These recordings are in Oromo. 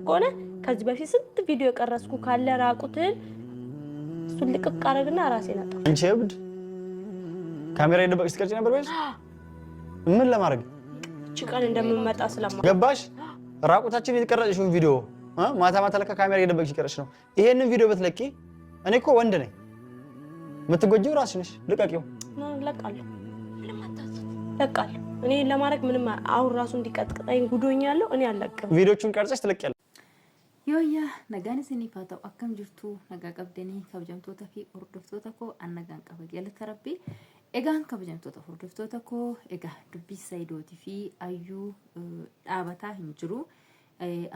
ከሆነ ከዚህ በፊት ስንት ቪዲዮ የቀረጽኩ ካለ ራቁትን እሱን ልቅቅ አደረግና ራሴን አጠፋ። አንቺ እብድ ካሜራ የደበቅሽ ትቀርጪ ነበር ወይስ ምን ለማድረግ? እቺ ቀን እንደምመጣ ስለማ ገባሽ? ራቁታችን የተቀረጽሽውን ቪዲዮ ማታ ማታ ለካ ካሜራ የደበቅሽ ቀረጽሽ ነው። ይሄንን ቪዲዮ ብትለቂ እኔ እኮ ወንድ ነኝ፣ የምትጎጂው ራስሽ ነሽ። ልቀቂው። ለቃለሁ፣ ምንም አታስብ፣ ለቃለሁ። እኔ ለማድረግ ምንም አሁን ራሱ እንዲቀጥቅጠኝ ጉዶኛለሁ። እኔ አልለቅም። ቪዲዮቹን ቀርጸሽ ትለቂያለሽ። Yooyyaa, nagaan isiniif haa ta'u. Akkam jirtu? Nagaa qabdanii? Kabajamtoota fi hordoftoota koo, an nagaan qaba, galata Rabbii. Egaan kabajamtoota hordoftoota koo, egaa dubbii Sayidootii fi Ayyuu dhaabataa hin jiru.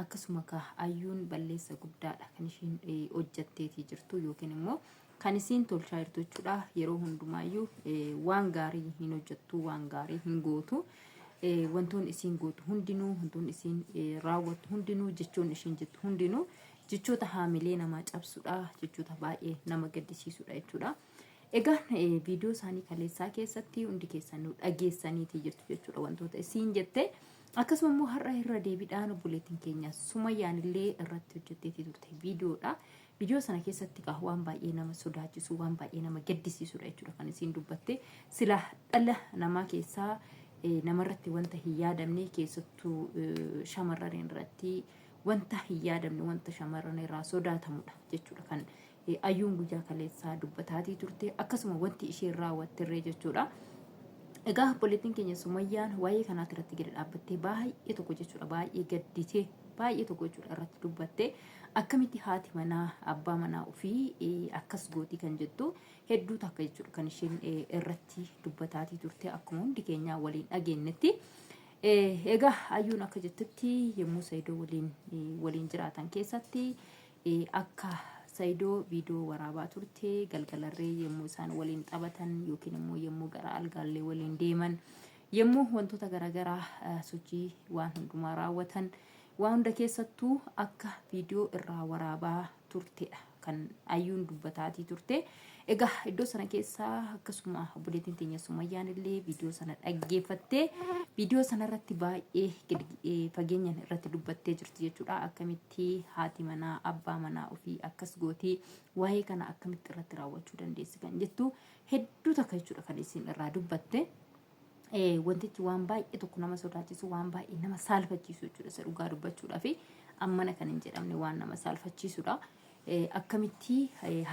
Akkasuma ka Ayyuun balleessa guddaadha kan ishiin hojjatteetii jirtu yookiin immoo kan isiin tolchaa jirtu jechuudha. Yeroo hundumaayyuu waan gaarii hin hojjattu, waan gaarii hin gootu. Wantoonni isiin gootu hundinuu, wantoonni isiin raawwattu hundinuu, jechoonni ishiin jettu hundinuu jechoota haamilee namaa cabsudha, jechoota baay'ee nama gaddisiisudha jechuudha. Egaan viidiyoo isaanii kaleessaa keessatti hundi keessanuu dhageessaniitii jirtu jechuudha wantoota isiin jette. Akkasuma immoo har'a irra deebiidhaan obboleettiin keenya Sumayyaan illee irratti hojjetteetii turte viidiyoodha. Viidiyoo sana keessatti kaa waan baay'ee nama sodaachisu, waan baay'ee nama gaddisiisudha jechuudha kan isiin dubbatte. Sila dhala namaa keessaa namarratti wanta hin yaadamne, keessattuu shamarran irratti wanta hin yaadamne, wanta shamarran irraa sodaatamudha jechuudha kan Ayyuun guyyaa kaleessaa dubbataatii turte, akkasuma wanti isheen raawwattirree jechuudha. Egaa obboleettiin keenya Sumayyaan waa'ee kanaati irratti gadi dhaabbattee baay'ee tokko jechuudha, baay'ee gadditee, baay'ee tokko jechuudha irratti dubbattee, akkamitti haati manaa abbaa manaa ofii akkas gootii kan jettu hedduu takka jechuudha kan isheen irratti dubbataatii turte akkuma hundi keenyaa waliin dhageenyetti. Egaa Ayyuun akka jettutti yommuu Sayidoo waliin waliin jiraatan keessatti akka Sayidoo viidiyoo waraabaa turte, galgalarree yommuu isaan waliin taphatan yookiin immoo yommuu gara algaallee waliin deeman, yommuu wantoota garaagaraa sochii waan hundumaa raawwatan, waan hunda keessattuu akka viidiyoo irraa waraabaa turtedha kan Ayyuun dubbataatii turte. Egaa iddoo sana keessaa akkasuma obboleettiin teenya Sumayyaan illee viidiyoo sana dhaggeeffattee viidiyoo sana irratti baay'ee gadi fageenyaan irratti dubbattee jirti jechuudha. Akkamitti haati manaa abbaa manaa ofii akkas gootii, waa'ee kana akkamitti irratti raawwachuu dandeessi kan jettu hedduu takka jechuudha kan isin irraa dubbatte. Wantichi waan baay'ee tokko nama sodaachisu, waan baay'ee nama saalfachiisu jechuudha, isa dhugaa dubbachuudhaa fi ammana kan hin jedhamne waan nama saalfachiisudha. Akkamitti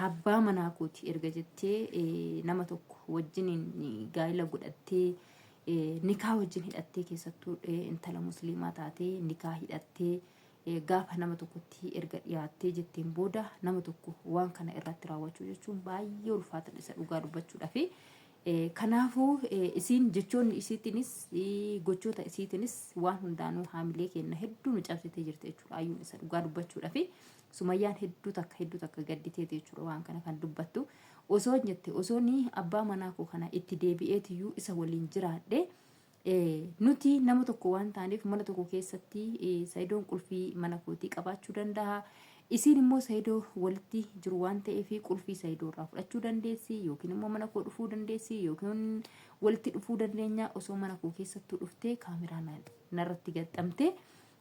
abbaa manaa kooti erga jettee nama tokko wajjiniin gaa'ela godhattee, nikaa wajjin hidhattee, keessattuu intala musliimaa taatee nikaa hidhattee gaafa nama tokkotti erga dhiyaattee jetteen booda nama tokko waan kana irratti raawwachuu jechuun baay'ee ulfaatadha, isa dhugaa dubbachuudhaaf. Kanaafuu isiin jechoonni isiitiinis gochoota isiitiinis waan hundaanuu haamilee kenna hedduu nu cabsitee jirti jechuudha Ayyuun, isa dhugaa dubbachuudhaaf. Sumayyaan hedduu takka hedduu takka gadditeeti jechuudha waan kana kan dubbattu. Osoo jette, osoo ni abbaa manaa koo kana itti deebi'eetiyyuu isa waliin jiraadhe, nuti nama tokko waan taaneef mana tokko keessatti Sayidoon qulfii mana kootii qabaachuu danda'a. Isiin immoo Sayidoo walitti jiru waan ta'eef qulfii Sayidoo irraa fudhachuu dandeessi yookiin immoo mana koo dhufuu dandeessi yookiin walitti dhufuu dandeenya. Osoo mana koo keessattuu dhuftee kaameraa narratti gaxxamte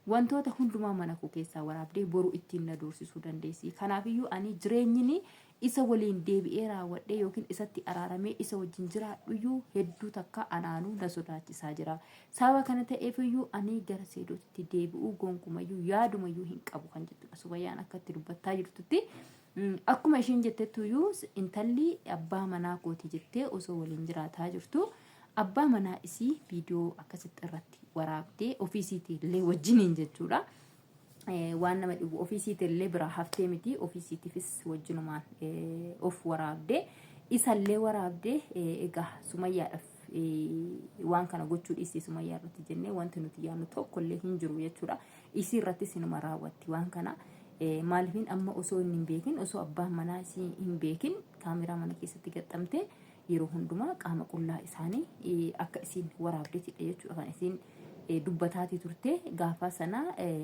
wantoota hundumaa mana koo keessaa waraabdee boru ittiin na doorsisuu dandeessi. Kanaafiyyuu ani jireenyini isa waliin deebi'ee raawwadhee yookiin isatti araaramee isa wajjin jiraadhuyyuu hedduu takka anaanuu na sodaachisaa jira. Sababa kana ta'eefiyyuu ani gara Sayidootti deebi'uu gonkumayyuu yaadumayyuu hin qabu kan jettudha. Sumayyaan akka itti dubbattaa jirtutti akkuma isheen jettettuyyuu intalli abbaa manaa kooti jettee osoo waliin jiraataa jirtu abbaa manaa isii viidiyoo akkasitti irratti waraabdee ofiisiitii illee wajjiniin jechuudha. Waan nama dhibu, ofiisiitii illee biraa haftee miti, ofiisiitiifis wajjinumaan of waraabdee isallee waraabdee. Egaa Sumayyaadhaaf waan kana gochuu dhiisii Sumayyaa irratti jennee wanti nuti yaadnu tokkollee hin jiru jechuudha. Isii irrattis inuma raawwatti waan kana. Maaliifin amma osoo inni hin beekin, osoo abbaan manaa isii hin beekin kaameraa mana keessatti gaxxamtee yeroo hundumaa qaama qullaa isaanii akka isiin waraabdeetidha jechuudha kan isiin dubbataatii turte gaafa sana.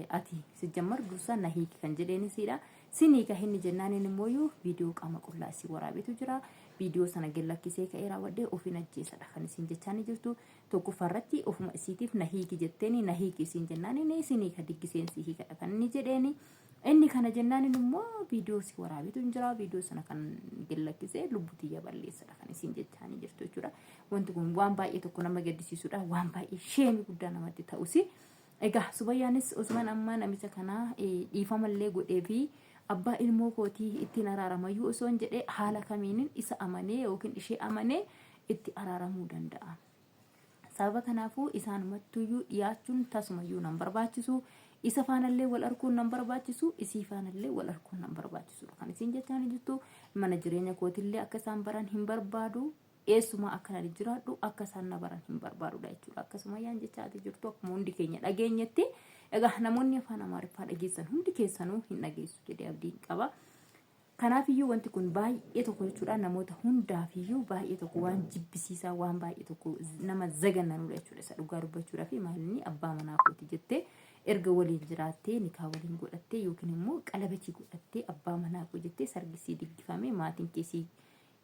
Ati sijjammar dursa na hiiki kan jedheenisiidha. Sin hiika inni jennaaniin immoo viidiyoo qaama qullaa isii waraabeetu jira. Viidiyoo sana gad lakkisee ka'ee raawwadhee ofiin ajjeesadha kan isin jechaa ni jirtu. Tokkoffaa irratti ofuma isiitiif na hiiki jetteeni na hiiki isiin jennaan inni isin hiika diggiseen si hiikadha kan inni jedheeni. Inni kana jennaan inni immoo viidiyoo si waraabetu hin jira viidiyoo sana kan gad lakkisee lubbuu tiyya balleessadha kan isin jechaa ni jirtu jechuudha. Wanti kun waan baay'ee tokko nama gaddisiisudha waan baay'ee sheemi guddaa namatti ta'usi. Egaa Subayyaanis osuman amma namicha kanaa dhiifamallee godhee fi abbaa ilmoo kootii ittiin araaramayyuu osoo hin jedhee haala kamiinin isa amanee yookiin ishee amanee itti araaramuu danda'a. Sababa kanaafuu isaanumattuyyuu dhiyaachuun tasumayyuu nan barbaachisu. Isa faanallee wal arguun nan barbaachisu, isii faanallee wal arguun nan barbaachisudha. Kan isiin jechaa jirtu mana jireenya kootillee akka isaan baran hin barbaadu. Eessumaa akkan ani jiraadhu akka isaan na baran hin barbaadudha jechuudha. Akkasuma yaan jecha ati jirtu akkuma hundi keenya dhageenyetti. Egaa namoonni afaan Amaariffaa dhageessan hundi keessanuu hin dhageessu jedhee abdiin qaba. Kanaafiyyuu wanti kun baay'ee tokko jechuudha namoota hundaafiyyuu baay'ee tokko waan jibbisiisaa waan baay'ee tokko nama zagannanudha jechuudha. Isa dhugaa dubbachuudhaa fi maalinni abbaa manaa kooti jettee erga waliin jiraattee nikaa waliin godhattee yookiin immoo qalabatii godhattee abbaa manaa koo jettee sargisii diggifamee maatiin keessii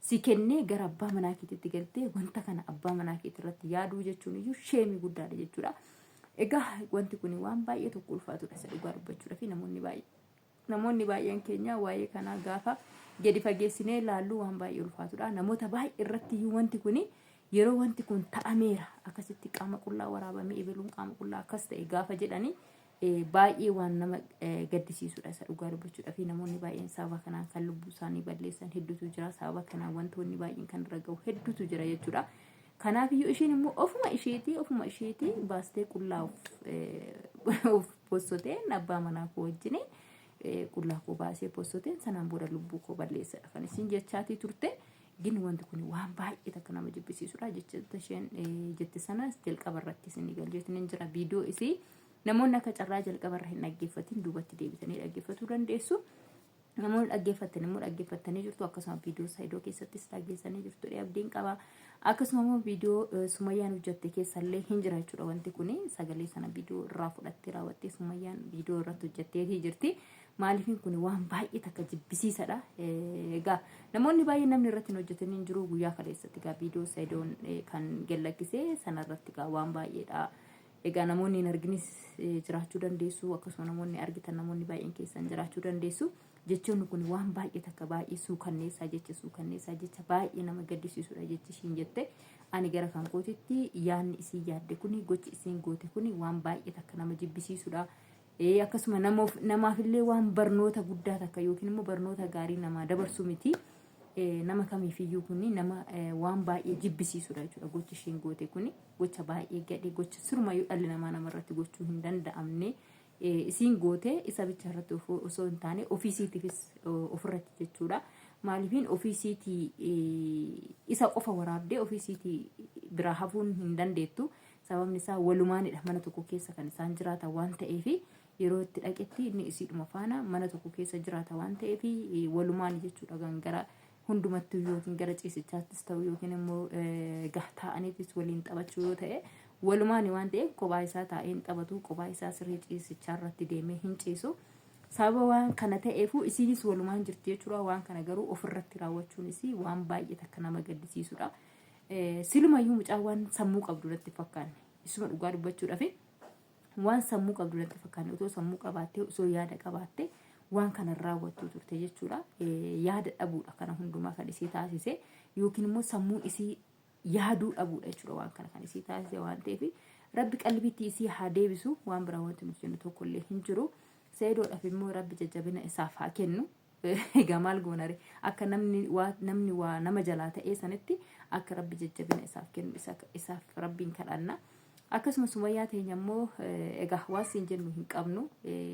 si kennee gara abbaa manaa keetitti galtee wanta kana abbaa manaa keetii irratti yaaduu jechuun iyyuu sheemii guddaadha jechuudha. Egaa wanti kun waan baay'ee tokko ulfaatudha isa dhugaa dubbachuudha fi namoonni baay'ee namoonni baay'een keenya waa'ee kanaa gaafa gadi fageessinee ilaallu waan baay'ee ulfaatudha. Namoota baay'ee irratti iyyuu wanti kun yeroo wanti kun ta'ameera akkasitti qaama qullaa waraabamee ebeluun qaama qullaa akkas ta'e gaafa jedhanii baay'ee waan nama gaddisiisudha isa dhugaa dubbachuudha fi namoonni baay'een sababa kanaan kan lubbuu isaanii balleessan hedduutu jira sababa kanaan wantoonni baay'een kan irra gahu hedduutu jira jechuudha. Kanaaf iyyuu isheen immoo ofuma isheetii ofuma isheetii baastee qullaa of possoteen abbaa manaa koo wajjin qullaa koo baasee possoteen sanaan booda lubbuu koo balleessadha kan isin jechaatii turte. Gin wanti kun waan baay'ee takka nama jibbisiisudha jecha isheen jette sana jalqaba irratti isin galcheetiin jira viidiyoo isii. Namoonni akka carraa jalqabarra hin dhaggeeffatin duubatti deebitanii dhaggeeffatuu dandeessu. Namoonni dhaggeeffattan immoo dhaggeeffattanii jirtu akkasuma viidiyoo Saayidoo keessattis dhaggeessanii jirtu abdiin qaba. Akkasuma immoo viidiyoo Sumayyaan hojjatte keessallee hin jira jechuudha wanti kun sagalee sana viidiyoo irraa fudhattee raawwattee Sumayyaan viidiyoo irratti hojjatteetii jirti. Maaliifin kun waan baay'ee takka jibbisiisadha. Egaa namoonni baay'een namni irratti hin hojjetin hin jiru guyyaa kaleessatti egaa viidiyoo Saayidoon kan gallakkise sanarratti egaa waan baay'eedha. Egaa namoonni hin arginis jiraachuu dandeessu akkasuma namoonni argitan namoonni baay'een keessan jiraachuu dandeessu. Jechoonni kun waan baay'ee takka baay'ee suukanneessaa jecha suukanneessaa jecha baay'ee nama gaddisiisudha jechi ishiin jette. Ani gara kan kootitti yaanni isiin yaadde kuni gochi isiin goote kuni waan baay'ee takka nama jibbisiisudha. Akkasuma namaafillee waan barnoota guddaa takka yookiin immoo barnoota gaarii namaa dabarsu miti. Nama kamiifiyyuu kuni nama waan baay'ee jibbisiisudha jechuudha gochi ishiin goote kuni. Gocha baay'ee gadhee gocha sirumayyuu dhalli namaa namarratti gochuu hin danda'amne isiin goote isa bicha irratti osoo hin taane ofiisiitiifis ofirratti jechuudha. Maaliifiin ofiisiitii isa qofa waraabdee ofiisiitii biraa hafuun hin dandeettu. Sababni isaa walumaanidha mana tokko keessa kan isaan jiraatan waan ta'eef yeroo itti dhaqetti inni isiidhuma faana mana tokko keessa jiraata waan ta'eef walumaan jechuudha kan gara hundumattuu yookiin gara ciisichaattis ta'u yookiin immoo taa'aniitis waliin taphachuu yoo ta'e walumaan waan ta'eef kophaa isaa taa'ee hin taphatu kophaa isaa siree ciisichaa irratti deemee hin ciisu. Sababa waan kana ta'eefu isiinis walumaan jirti jechuudha. Waan kana garuu ofirratti raawwachuunis waan baay'ee takka nama gaddisiisudha. Silumayyuu mucaa waan sammuu qabdu natti fakkaanne. Isuma dhugaa dubbachuudhaaf waan sammuu qabdu natti fakkaanne otoo sammuu qabaattee osoo yaada qabaatte waan kana raawwattuu turte jechuudha. Yaada dhabuudha kana hundumaa kan isii taasise yookiin immoo sammuun isii yaaduu dhabuudha jechuudha waan kana kan isii taasise waan ta'eef rabbi qalbiitti isii haa deebisu waan biraa wanti nuti jennu tokkollee hin jiru. Seedoodhaaf immoo rabbi jajjabina isaaf haa kennu. Egaa maal goonare akka namni waa namni waa nama jalaa ta'ee sanitti akka rabbi jajjabina isaaf kennu isaaf rabbiin kadhanna. Akkasuma Sumayyaa teenya immoo egaa waan siin jennu hin qabnu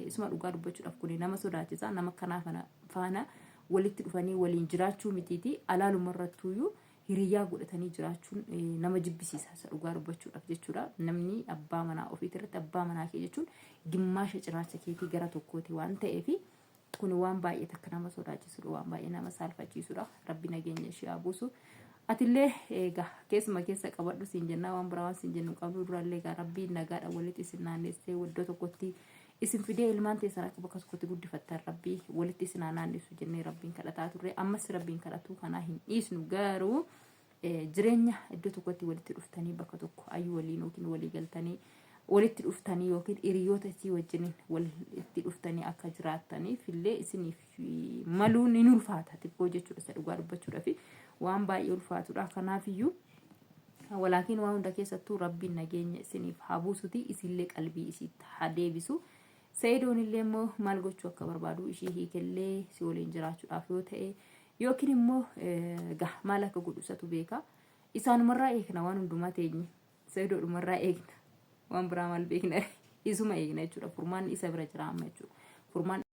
isuma dhugaa dubbachuudhaaf kuni nama sodaachisa nama kanaa faana walitti dhufanii waliin jiraachuu mitiiti alaaluma irrattuuyyuu hiriyyaa godhatanii jiraachuun nama jibbisiisa isa dhugaa dubbachuudhaaf jechuudha. Namni abbaa manaa ofiitii irratti abbaa manaa kee jechuun gimmaasha ciraacha keetii gara tokkooti waan ta'eef kun waan baay'ee takka nama sodaachisudha waan baay'ee nama saalfachiisudha. Rabbi nageenya ishee haa buusu. Atillee egaa keessuma keessa qabadhu siin jennaa waan biraa waan siin jennu qabnu durallee egaa rabbi nagaadhaan walitti isin naannessee iddoo tokkotti Isin fidee ilmaan teessan akka bakka tokkotti guddifattan rabbii walitti isin haa naannessu jennee rabbiin kadhataa turre. Ammas rabbiin kadhatuu kanaa hin dhiisnu garuu jireenya iddoo tokkotti walitti dhuftanii bakka tokko ayyuu waliin yookiin walii galtanii walitti dhuftanii yookiin hiriyoota isii wajjin walitti dhuftanii akka jiraattaniif illee isiniif maluun ni ulfaata xiqqoo jechuudha isa dhugaa dubbachuudhaaf waan baay'ee ulfaatudha kanaafiyyuu walaakiin waan hunda keessattuu rabbiin nageenya isiniif haa buusuti isillee qalbii isiitti haa deebisu. Sa'idoon illee immoo maal gochuu akka barbaadu ishii hiikellee si waliin jiraachuudhaaf yoo ta'e yookiin immoo egaa maal akka godhu isatu beeka. Isaanumarraa eegna waan hundumaa teenye. Sa'idoodhumarraa eegna. Waan biraa maal beekna? Isuma eegna jechuudha. Furmaanni isa bira jira amma jechuudha. Furmaan